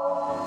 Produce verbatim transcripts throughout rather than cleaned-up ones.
Baaba.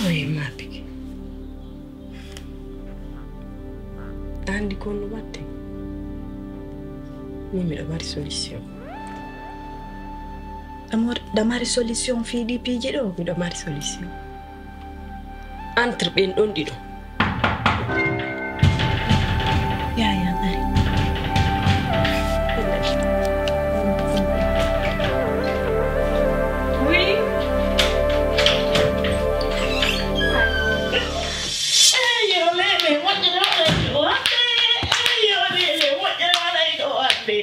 Oye, maa tigi. A anndi ko honno waɗde? Min miɗo mari solution. Ɗa mor-, ɗa mari solution fii ɗii piiji ɗoo? Miɗo mari solution. Entre ɓen ɗon ɗiɗo. Yaya, ari. Oui. Eyo, lele, moƴƴere waɗay ɗo hannde. Eyo, lele, moƴƴere waɗay ɗo hannde.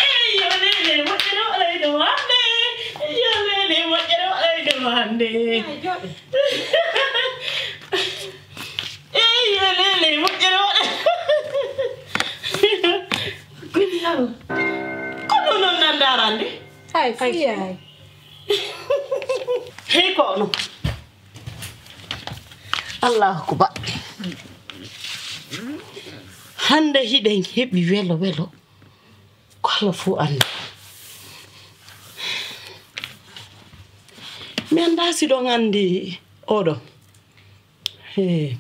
Eyo, lele, moƴƴere waɗay ɗo hannde. Eyo, lele, moƴƴere waɗay ɗo hannde. Eey, yo lele, moƴƴere waɗa. Kono non nan ndaarande. Hay, fiyaay. Hey, ko ono. Allahu akbar. Hannde hiɗen heɓi welo welo. Ko Allah fof anndi. Mi anndaa si ɗon anndi oɗo. Hee,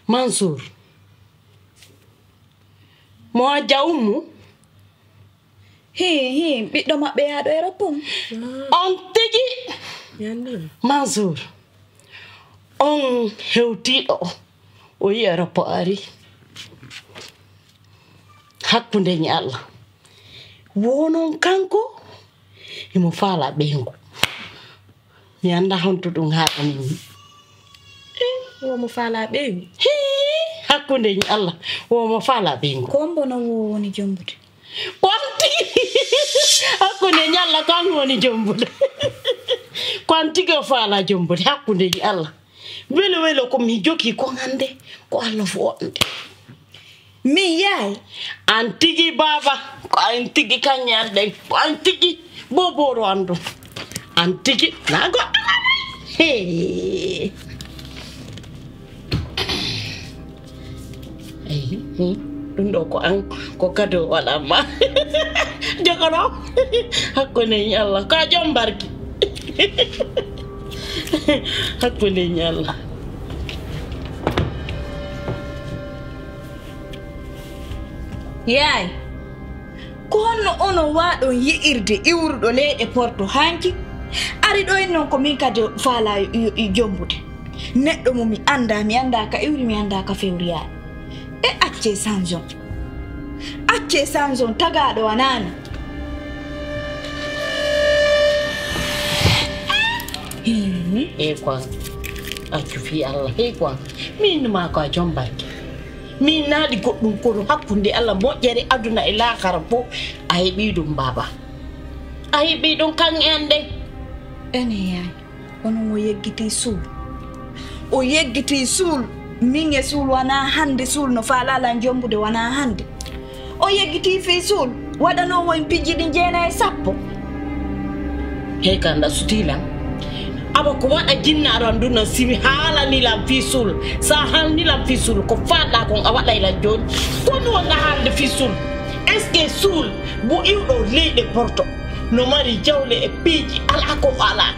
Mansour. Mo Hajja Ummu? Hii, hii, ɓiɗɗo maɓɓe yaaɗo Europe on. On tigi. Mi anndi mo. Mansour. On hewtiiɗo o. O yi'i Europe o ari. Hakkunde e Allah. Wo non kanko, himo faalaa ɓeyngu. Mi anndaa honto ɗum haaɗanii. Eh, wo mo faalaa ɓeyngu? Hii, hakkunde e Allah, wo mo faalaa ɓeyngu. Ko hombo non wo woni jombude? Ko an tigi, hakkunde e Allah, ko an woni jombude. Ko an tigi o faalaa jombude, hakkunde e Allah. Welo welo ko mi jogii kon hannde, ko Allah fof anndi. Min yaay? An tigi baaba, ko an tigi kaɲɲe an ɗen, ko an tigi boobooru an ɗum. An tigi, naa goɗɗo alaa. Hee. Eyi, hmm, ɗum ɗo ko an, ko kado waɗan ma. Jogono, hakkunde e Allah, ko a jom barki. Hakkunde e Allah. Yaay, ko honno onon waaɗon yi'irde iwruɗo leyɗe Porto hanki? Ari ɗo en non ko min kadi faalaa yo, yo, yo jombude. Neɗɗo mo mi anndaa, mi anndaa ka iwri, mi anndaa ka fewriyaari. E accee Sanzon. Accee Sanzon tagaaɗo wanaani. Hii. Hey, ko an. Accu fii Allah. Hey, ko an. Min maa ko a jom barke. Min naaɗi goɗɗum kono hakkunde Allah moƴƴere aduna e laakara fof a heɓii ɗum, baaba. A heɓii ɗum kan en ɗen. Ene yaay. Kono mo yeggitii suul. O yeggitii suul. Min e suul wanaa hannde, suul no faalaa lan jombude wanaa hannde. O yeggitii fii suul, waɗanoo woy piji ɗi jeena e sappo. Hey, ka nda sutii lan. Awa ko waɗa jinnaaro an ndun non si mi haalanii lan fii suul. Sa haalni lan fii suul, ko faalɗaa kon a waɗay lan jooni. Ko ɗun wonɗaa haalde fii suul? Est-ce que suul mo iwɗo leyɗe Porto no mari jawle e piiji alaa ko o alaa?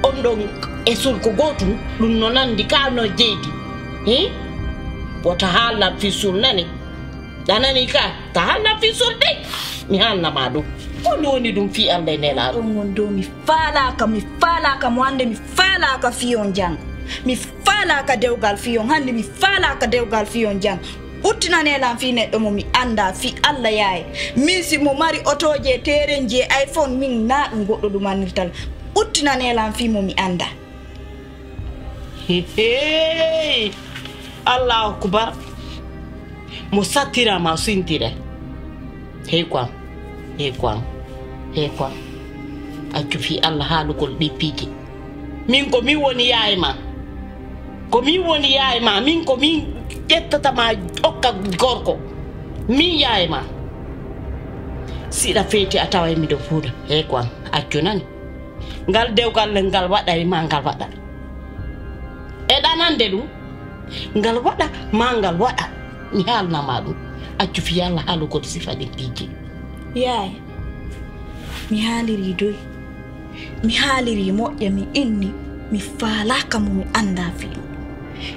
On ɗon e suul ko gootum, ɗum no nandi ka no jeydi. Hin? Wota haalnan fii suul nani. A nanii ka, ta haalnan fii suul dey. Mi haalna ma ɗum. Ko ɗum woni ɗum fii Allah e Nelaaɗo? On won dow mi faalaaka, mi faalaaka mo hannde, mi faalaaka fii on janngo. Mi faalaaka dewgal fii on hannde, mi faalaaka dewgal fii on janngo. Uttinanee lan fii neɗɗo mo mi anndaa, fii Allah yaaye. Min si mo mari otooji e teerenji e iPhone, min naa ɗum goɗɗo ɗum annirtal. Uttinanee lan fii mo mi anndaa. Hey! Allahu Akbar. Mo sattiraa ma sintire. Hey, quoi. Hey, quoi. Hey, quoi. Accu fii Alla haalugol ɗii piiji. Min ko min woni yaay ma. Ko min woni yaay ma. Min ko min ƴettata ma okka gorko. Min yaay ma. Siɗa feeti a taway miɗo fuuda. Hey, quoi. Accu nani. Ngal dewgal ngal waɗay ma ngal waɗa. E ɗanande ɗum, ngal waɗa, maa ngal waɗa. Mi haalna ma ɗum. Accu fii Alla haalugol sifa ɗin piiji. Yaay, mi haalirii doy. Mi haalirii moƴƴa, mi inni. Mi faalaaka mo mi anndaa fii.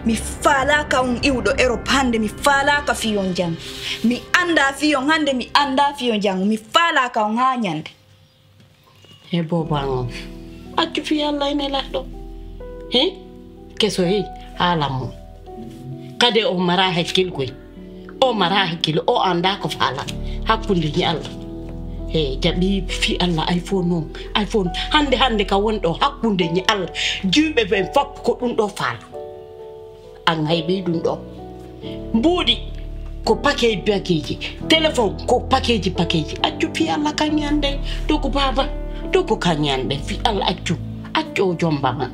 Mi faalaaka on iwɗo Erop hannde, mi faalaaka fii on janngo. Mi anndaa fii on hannde, mi anndaa fii on janngo. Mi faalaaka on haa ɲande. He boobo an on. Accu fii Alla e Nelaaɗo. He? Keso he, haalan mo. Kadi o maraa hakkil koy. O maraa hakkil, o anndaa ko faala. Hakkunde ni Alla. He, jaɓi fii Alla iPhone on. iPhone. Hannde, hannde ka woni ɗo hakkunde ni Alla. Jiwɓe ɓen fof ko ɗum ɗo faala. An hay ɓey ɗum ɗo. Mbuuɗi ko pakeeji pakeeji. Téléphone ko pakeeji pakeeji. Accu fii Alla kaŋŋe an ɗen. Ɗo ko baaba. Ɗo ko kaŋŋe an ɗen. Fii Alla accu. Accu o jomba ma.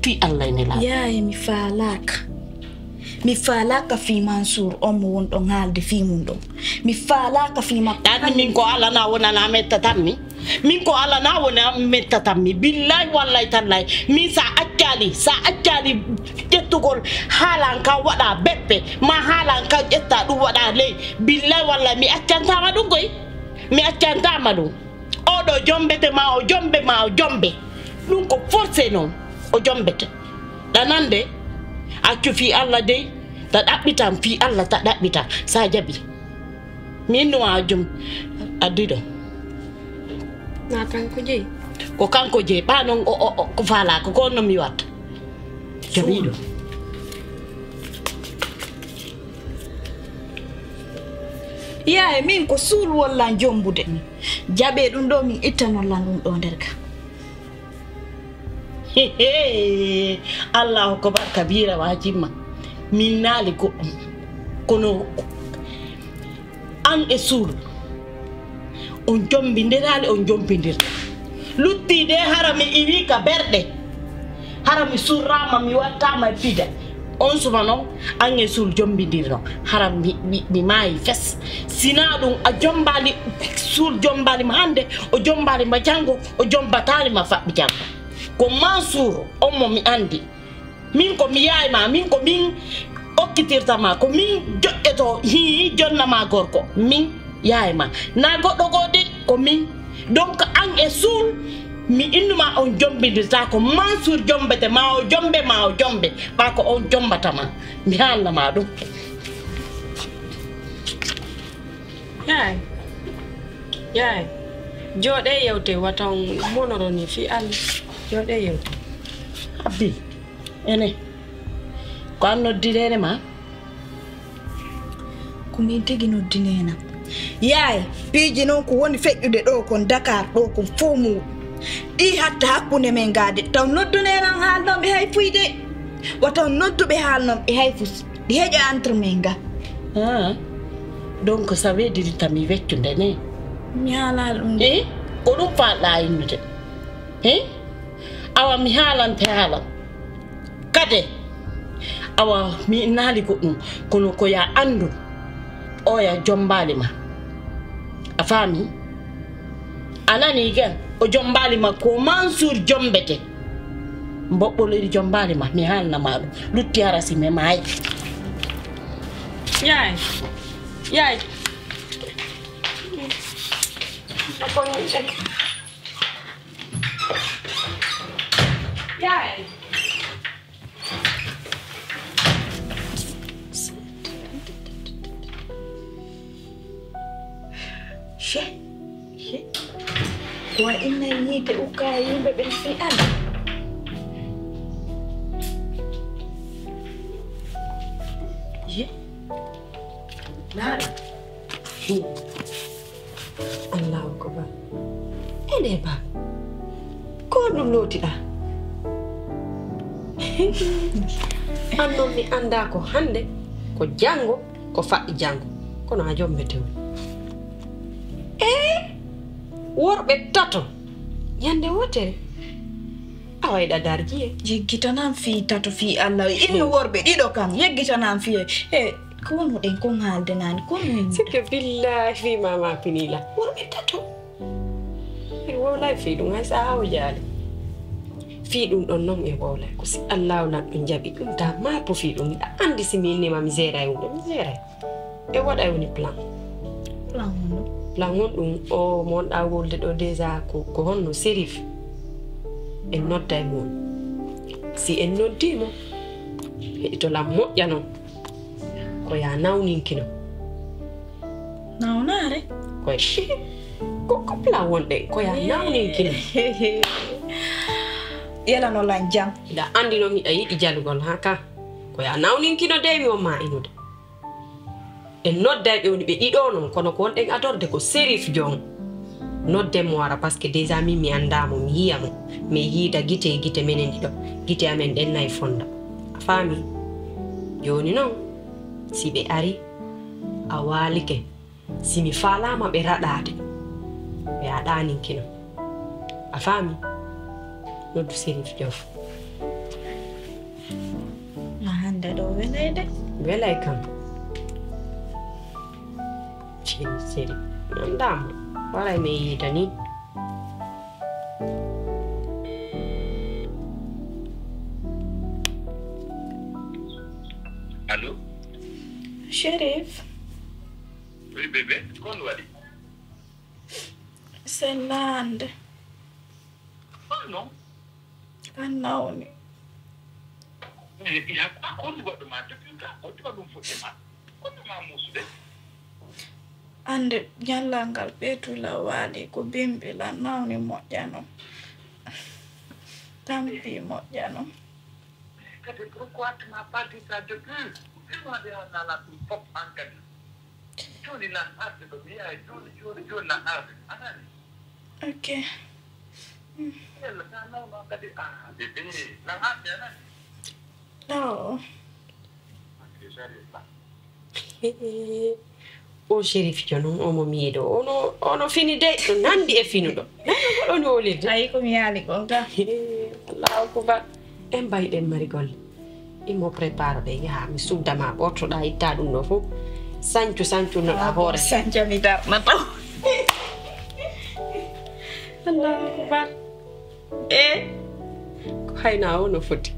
Fii Alla e Nelaaɗo. Yaay, mi faalaaka. Mi faalaaka fii Mansuur on mo wonɗon haalde fii mun ɗon. Mi faalaaka fii makko. Ɗaani min ko Alla na wonana mettatam mi. Min ko Alla na wona mettatam mi. Billahi wallahi tallahi. Min sa accali, sa accali ƴettugol haalan ka waɗa beppe, ma haalan ka ƴetta ɗum waɗa ley. Billahi wallahi mi accantama ɗum koy. Mi accantama ɗum. Oɗo jombete ma o jombe ma o jombe. Ɗum ko forcé non. O jombete. Ɗanande, accu fii Alla dey, ta ɗaɓɓitan fii Alla ta ɗaɓɓitan. Sa jaɓi. Min no a jom addi ɗo. Na kanko jeyi. Ko kanko jeyi. Ɓa non o, o, o, ko faalaaka, ko on no mi watta. Jaɓi ɗo. Yaye, min ko suul wollan jombude. Jaɓee ɗum ɗo, min ittanon lan ɗum ɗo nder ka. Hehee! Allahu akbar kabiira wa jimma. Min naali goɗɗum. Kono an e suul, on jombindiraali, on jombindirta. Luttii de hara mi iwii ka berɗe. Hara mi surraama, mi wattaama e pida. On suba non, an e suul jombindirno. Hara mi, mi, mi maayi fes. Sinaa ɗum a jombaali, suul jombaali ma hannde, o jombaali ma janngo, o jombataali ma faɓɓi janngo. Ko Mansuur on mo mi anndi. Min ko mi yaay ma, min ko min okkitirta ma, ko min joƴƴoto, hii, jonna ma gorko. Min yaay ma. Na goɗɗo goo de, ko min. Donc, an e suul, mi innuma on jombindirta ko Mansuur jombete, ma o jombe, ma o jombe. Ɓa ko on jombata ma. Mi haalna ma ɗum. Yaay, yaay, jooɗee yewtee, wata on monoro ni fii Alla. Jooɗee yewtee. Abdi, ene, ko an noddi neene ma? Ko min tigi noddi neenam. Yaay, piiji non ko woni feƴƴude ɗo kon Dakar, ɗo kon fow muuɗum. Ɗi hatta hakkunde men gaa de, taw noddu neenam haalnon ɓe hay fuy de. Wata on noddu ɓe haalnon ɓe hay fus. Ɗi heƴa entre men ga. Ah. Donc, ça veut dire tami weccude ne? Mi haalaali ɗum de. Eh? Ko ɗum faalɗaa innude? Eh? Awa, mi haalante haalan. Kade? Awa, mi innaali goɗɗum. Kono ko ya anndu, oya jombaali ma. A faami? A nanii gen? O jombaali ma ko Mansuur jombete. Mboɓɓoloyri jombaali ma, mi haalna ma ɗum. Lutti hara si mi maayi. Yaay, yaay. Yaay. She, she. Ko a inna yiite ukka e yimɓe ɓen fii an. Ye? Laara. Allahu akbar. Ene ba. Ko ɗum lootiɗaa? An non mi anndaa ko hannde, ko janngo, ko faɗɗi janngo. Kono a jombete woni. Ee, worɓe tato, ñande wootere. Awa eɗa darji e. Yeggitanam fii tato fii Alla. Innu worɓe ɗiɗo kam. Yeggitanam fii. E, ko wonuɗen kon haalde naane. Ko min. Sikke billahi fii mama pinila. Worɓe tato. E wowlay fii ɗum, hay sa haw jaale. Fii ɗum ɗon non e wowlay. Ko si Allahu lanɗo jaɓi ɗum, ta maapo fii ɗum. Miɗa anndi si mi innima mi jeeray wuro, mi jeeray. E waɗa e woni plan. Plan honɗun? Plan on ɗum, o mo wonɗa wolde ɗo déjà ko, ko honno Serif? En nodday mo. Si en noddi mo, heɗito lan moƴƴa non. Ko ya nawninkino. Nawnaare? Ko e, ko, ko plan wonɗe, ko ya nawninkino. Yela no lan jam. Hiɗa anndi non hiɗa yiɗi jalugol, ha ka? Ko ya nawninkino de mi on ma inude. En nodday ɓe woni ɓe ɗiɗo non, kono ko wonɗen adorde ko Serif Jon. Nodden mo wara, parce que déjà min mi anndaa mo, mi yi'a mo. Mi yiida gite e gite menen ɗiɗo. Gite amen ɗen nay fonda. A faami? Jooni non, si ɓe ari, a waalike. Si mi faalaama ɓe raɗaade, ɓe aɗaaninkino. A faami? Noddu Serif Jon. Ma hannde ɗo welay de. Welay kam. Seri, seri. Anndaa mo. Waray mi yiida ni. Allo? Sherif. Oui, bébé. Ko honɗun waɗi? Sellaande. Honno? An nawni. Eh, ya, ko, ko honɗun waɗi ma? Depuis quand? Ko honɗun waɗi ɗum fuɗɗi ma? Ko honɗun ma muusude? Annde, ñallal ngal ɓeetu lan waali ko bimbi lan nawni moƴƴano. Tampi moƴƴano. Kadi, pourquoi tu m'as pas dit ça depuis? Ɗum waɗi a nala ɗum fof an kadi. Jooni lan arde ɗo, mi yahay jooni, jooni, jooni lan arde. A nani? Ok. Yalla, sa nawno kadi, ah, bébé, lan arde, a nani? Oh. Ok, j'arrive là. O Sherif Jono, omo miiɗo. Ono, ono fini de, no nandi e finuɗo. Nani ko ɗon wolirde? Ayi, ko mi yaali kon ka. Allahu akbar. En mbayɗen mari golle. Imo prépare ɓe yaha, mi sudda ma ɓortoɗa itta ɗum ɗo fof. Sancu, sancu no ɗa hoore. Sanca mi darna taw. Allahu akbar. E ko hayna o no foti.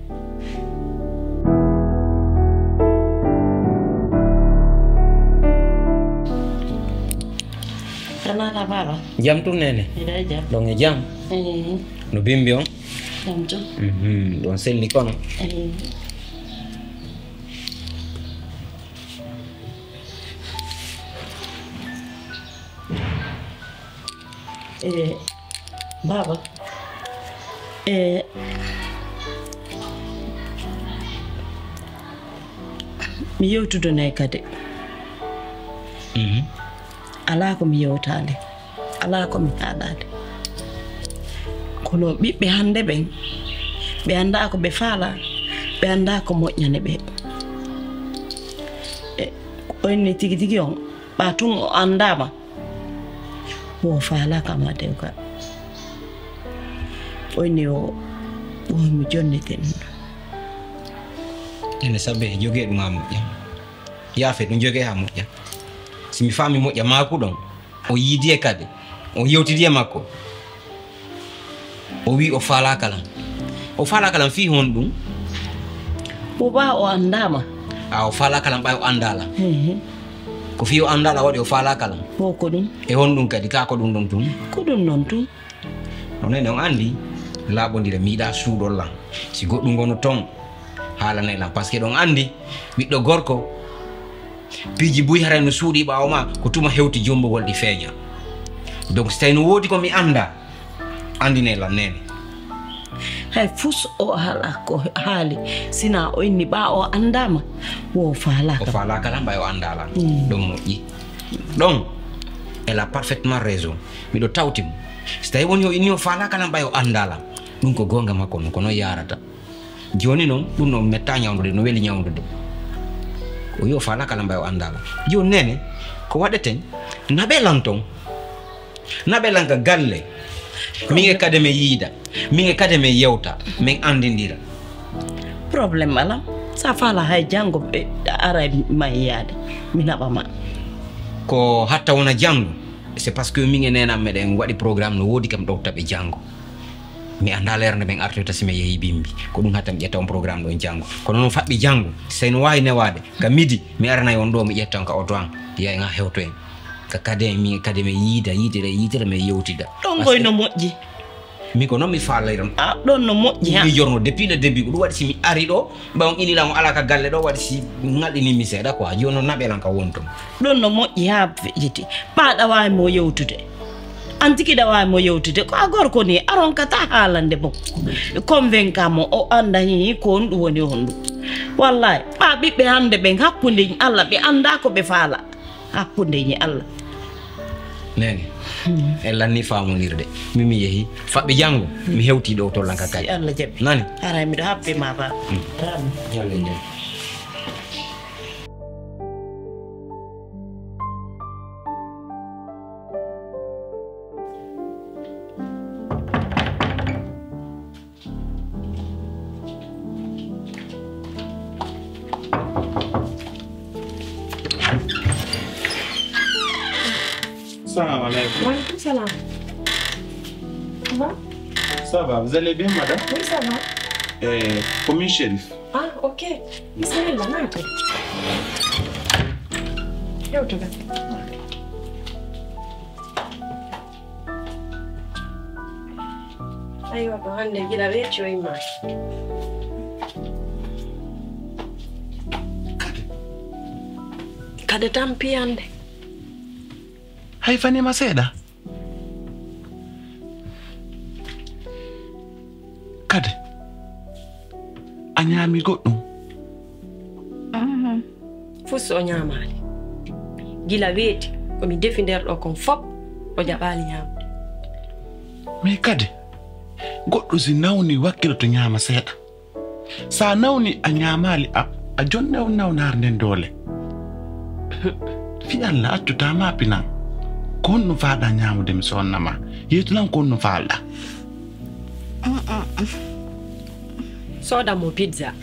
Tanala baba. Jam tun nene. Ida jam. Ɗon e jam. Eh. No bimbi on? Jam tun. Mhm. Ɗon selli kono. Eh. E baba, e mi yewtudunay kadi. Mhm. Alaa ko mi yewtaali, alaa ko mi haalaali. Kono ɓiɓɓe hannde ɓen, ɓe anndaa ko ɓe faalaa, ɓe anndaa ko moƴƴani ɓe. E, on ni tigi tigi on, ɓaa tun o anndaama, wo faalaaka ma dewgal. On ni o, wo mi jonnitini. Ene sabe jogee ɗum haa moƴƴa. Yaafe ɗum jogee haa moƴƴa. Si mi faami moƴƴa maaku ɗon, o yiidi e kadi, o yewtidi e makko. O wi'i o faalaaka lan. O faalaaka lan fii honɗum? Mo ɓaa o anndaama. A o faalaaka lan ɓay o anndaa lan. Ehe. Ko fii o anndaa lan waɗi o faalaaka lan. Ko ko ɗum? E honɗum kadi? Kaa ko ɗum ɗon tun? Ko ɗum ɗon tun. Onon on anndi, laaɓondire mi yiɗaa suuɗol lan. Si goɗɗum ngono ton, haalanay lan. Parce que ɗon anndi, ɓiɗɗo gorko, piiji buy haray no suuɗi ɓaawo maa, ko tuma hewti jombugol ɗi feeña. Donc, si tawi no woodi ko mi anndaa, anndinee lan neene. Hay fus o haala ko haali, sinaa o inni ɓaa o anndaama, wo o faalaaka. O faalaaka lan, ɓay o anndaa lan. Mm. Ɗon moƴƴi. Ɗon, elle a parfaitement raison. Miɗo tawti mo. Si tawi woni o inni o faalaaka lan, ɓay o anndaa lan. Ɗum ko goonga makko non, ko non yaarata. Jooni non, ɗun non mettaa ɲawndude, no weli ɲawndude. O wi'i o faalaa kala mbay o anndaa lan. Jooni neene, ko waɗeten, naɓee lan ton. Naɓee lan ka galle. Min e kade men yiida. Min e kade men yewta. Men anndindira. Problème alaa. Si a faalaa hay janngo ɓe aray ma yiyaade. Mi naɓa ma. Ko hatta wona janngo. C'est parce que min e neene an meɗen waɗi programme no woodi kam ɗowta ɓe janngo. Mi anndaa leere nde men artoyta si men yehii Bimbi. Ko ɗun hatta mi ƴetta on programme ɗon janngo. Kono non faɓɓi janngo. Si no waawi newaade. Ka midi, mi aranay on ɗoo, mi ƴetta on ka oto an. Yahen haa hewtoyen. Ka kade, min e kade men yiida, yiitira, yiitira, men yewtida. Ɗon ngoy no moƴƴi. Min ko non mi faalay ɗon. Ah, ɗon no moƴƴi, ha? Mi jorno depuis le début. Ko ɗun waɗi si mi ari ɗoo, ɓay on inii lan on alaa ka galle ɗoo, waɗi si ŋalɗinii mi seeɗa quoi. Jooni non naɓee lan ka wonton. Ɗon no moƴƴi haa feƴƴiti. Ɓaa ɗa waawi mo yewtude. An tigi ɗa waawi mo yewtude. Ko a gorko nii, a ronkataa haalande mo. Convaincre mo, o annda hii ko honɗun woni honɗun. Wallaahi, ɓaa ɓiɓɓe hannde ɓen hakkunde Alla ɓe anndaa ko ɓe faalaa. Hakkunde e Alla. Neene, en lannii faamondirde. Min mi yehii, faɓɓi janngo, mi hewtii ɗoo to lan ka kadi. Si Alla jaɓii. Nani? Haray miɗo haɓɓi ma ba. Yalla e jam. Salam alaikum. Wa alaikum salam. Ça va? Ça va, vous allez bien, madame? Oui, ça va. Eh, ko min Chérif. Ah, ok. Bismillah, naati. Yewtude. Aywa, ko hannde gila weeti o immaaki. Kade. Kade tampi hannde. Hay fanii ma seeɗa. Kade. A ɲaami goɗɗun? Mhm. Fus o ɲaamaali. Gila weeti, ko mi defi nder ɗoo kon fop, o jaɓaali ɲaamude. Mais kadi, goɗɗo si nawni wakkiloto ɲaama seeɗa. Sa nawni a ɲaamaali, a, a jonnay on nawnaare nden doole. Fii Alla, accu ta maapinan. Ko honɗun faalɗaa ɲaamude mi sonna ma? Yewtu lan ko honɗun faalɗaa. Sooda mo pizza.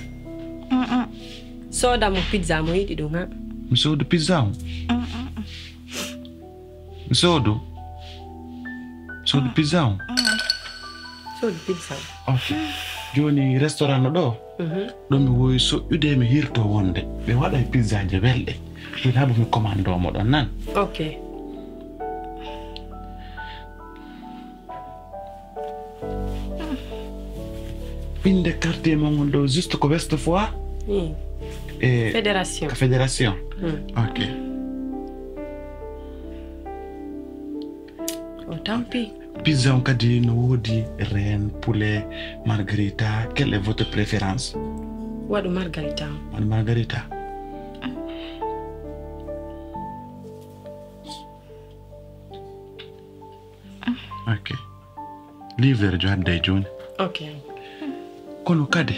Sooda mo pizza mo yiɗi ɗun, ha? Mi soodu pizza on? Mi soodu? Mi soodu pizza on? Soodu pizza on. Ok. Jooni restaurant no ɗoo? Mhm. Ɗon mi woowi soƴƴude, mi hirtoo wonde ɓe waɗay pizzaaje welɗe. Mi laaɓa mi commande mo ɗon nan. Ok. Innde quartier mon on ɗoo, juste ko West Foire? Hmm. E Fédération. Ka Fédération? Hmm. Ok. O tampi. Pizza on kadi no woodi reine, poulet, margarita. Quelle est votre préférence? Waɗu margarita on. Waɗu margarita. Ok. Livreur jo adday jooni. Ok. Kono kadi,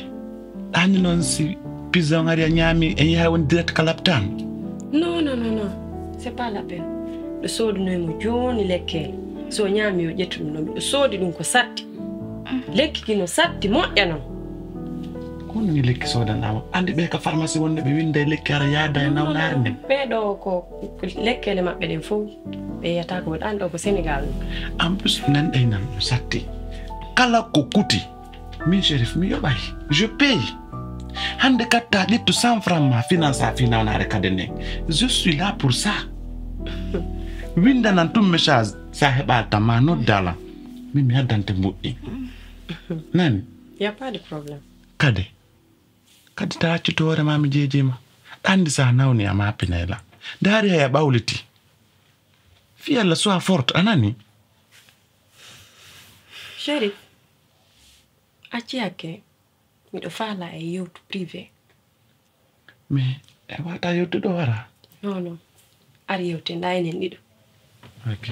ɗaani non si pizza on ari a ɲaami, en yahay on direct ka laptaan? Non, non, non, non. C'est pas la peine. Miɗo soodunoy mo jooni lekkere. So o ɲaami, o ƴettu ɗun ɗon. Miɗo soodi ɗun ko satti. Lekki ki no satti, moƴƴa non. Ko honɗun e lekki soodanɗaa mo? Anndi ɓe ka pharmacie wonde ɓe winnda e lekki ara yaada e nawnaare nden. Ɓee ɗoo ko, ko lekkele maɓɓe ɗen fow. Ɓe yiyata ko, an ɗoo ko Sénégal. En plus, nan ɗay nan no satti. Kala ko kuti, min Chérif, mi yoɓay. Je paye. Hannde katta ƴettu cent francs ma finance a fii nawnaare kade nden. Je suis là pour ça. Winndanan tun message, sa heɓaali tan ma nodda lan. Min mi addante mbuɗɗi. Nani? Y a pas de problème. Kade. Kadi taa accu to hoore maa mi jeejii ma. Ɗa anndi si a nawni a maapinay lan. Ndaari hay a ɓawlitii. Fii Alla, sois forte, a nanii? Chérif, accu hakke, miɗo faalaa en yewtu privé. Mais a waawataa yewtude ɗoo hara? Non, non. Ar yewten ɗaa enen ɗiɗo. Ok.